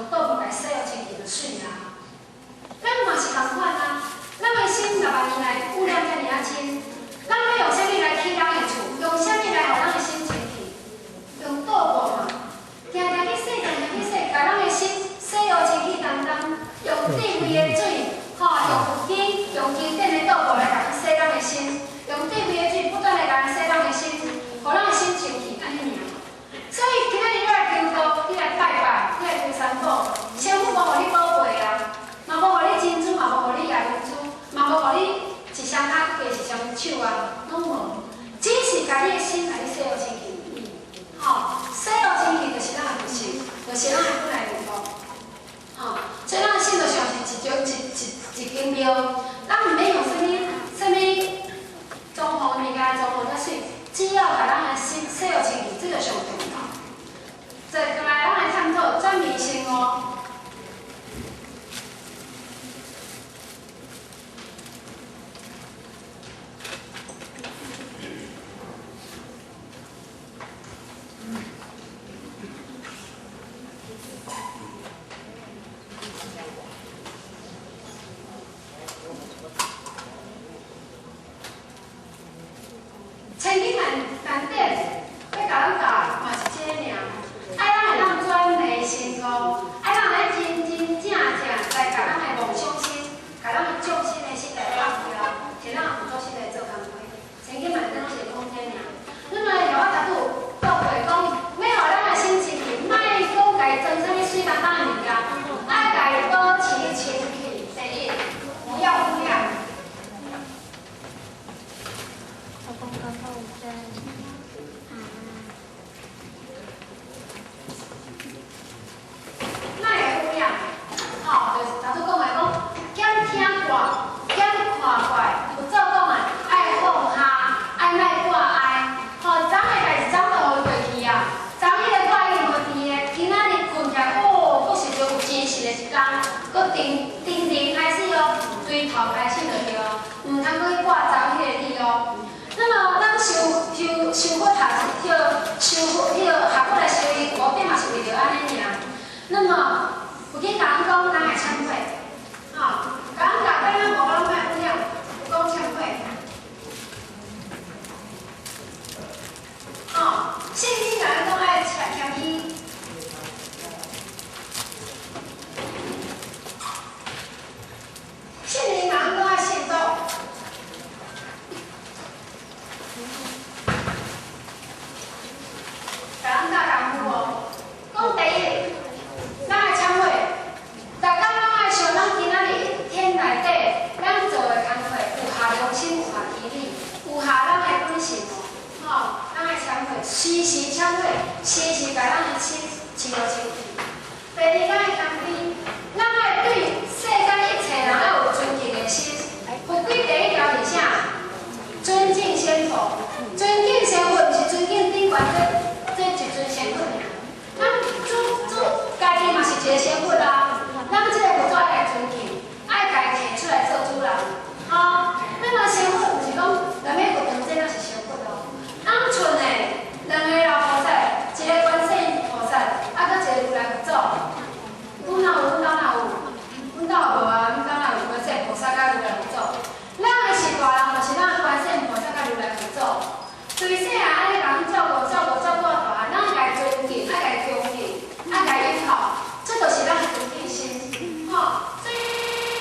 用倒布共伊洗予清氣就媠啊。咱嘛是仝款啊，咱的心6萬年來污染遮爾仔深，咱欲用啥物來起人的厝？用啥物來予咱的心清氣？用倒布嘛，定定去洗，定定去洗，共咱的心洗予清氣當當，用智慧的水，吼，用佛經、用經典的倒布來共咱洗咱的心，用智慧的水不斷來共咱洗咱的心，予咱的心清氣，按呢爾。所以今仔日你來求道，你來拜拜，你來求三寶，師父無予你寶貝啊，嘛無予你珍珠，嘛無予你夜明珠，嘛無予你一雙跤閣加一雙手啊，攏無，只是共你的心共你洗予清氣而已。吼，洗予清氣就是咱的佛性，就是咱的本來面目。吼，所以咱的心就像是一種一一一間廟，咱毋免用啥物啥物裝潢物件裝潢遮媠，只要共咱的心洗予清氣，這個上重要。再來，咱來探討轉迷成悟。千經萬典欲共咱教嘛是這个爾，愛咱會當轉迷成悟，愛咱會真真正正來共咱的妄想心、共咱的眾生的心來放掉，是咱的佛祖心來做工課。千經萬典攏是講這爾。咱來共我頭拄講過講，欲予咱的心清氣，莫講共伊裝啥物媠當當的物件，愛共伊保持清氣。第一，不要污染。哪會污染？吼，就是頭拄講的講，減聽掛，減看掛，佛祖講的，愛放下，愛莫掛礙。吼，昨的代誌早就予伊過去啊，昨彼个掛已經無佇的，今仔日睏起來，哦，閣是著有精神的一工，閣定定定開始哦，對頭開始就對哦，毋通閣去掛昨彼个理哦。那麼，咱修修修佛學，彼個修佛，彼個學佛來修伊，目的嘛是為著按呢爾。那麼，佛經共咱講，咱愛懺悔，吼，共咱教咱無講莫污染，有講懺悔。吼，聖經共咱講愛謙謙虛。聖經共咱講愛信主。共咱教功夫哦，講第一，咱愛懺悔，逐工攏愛想咱今仔日一天內底，咱做的工課有合良心，有合天理，有合咱的本性無？吼，咱愛懺悔，時時懺悔，時時共咱的心清予清氣。第二，咱愛謙卑，咱愛對世間一切人愛有尊敬的心。佛規第一條是啥？尊敬仙佛，尊敬仙佛，毋是尊敬頂懸這一尊仙佛爾。咱主主家己嘛是一個仙佛啊，咱這個佛祖愛共尊敬，愛共伊提出來做主人，吼。那麼仙佛毋是講踮咧佛堂這才是仙佛哦。咱賰的兩个老菩薩，一個觀世音菩薩，啊，閣一個如來佛祖。阮哪有？阮兜哪有？阮兜也無啊，阮兜哪有觀世音菩薩佮如來佛祖？咱的是大人，就是咱的觀世音菩薩佮如來佛祖。對世人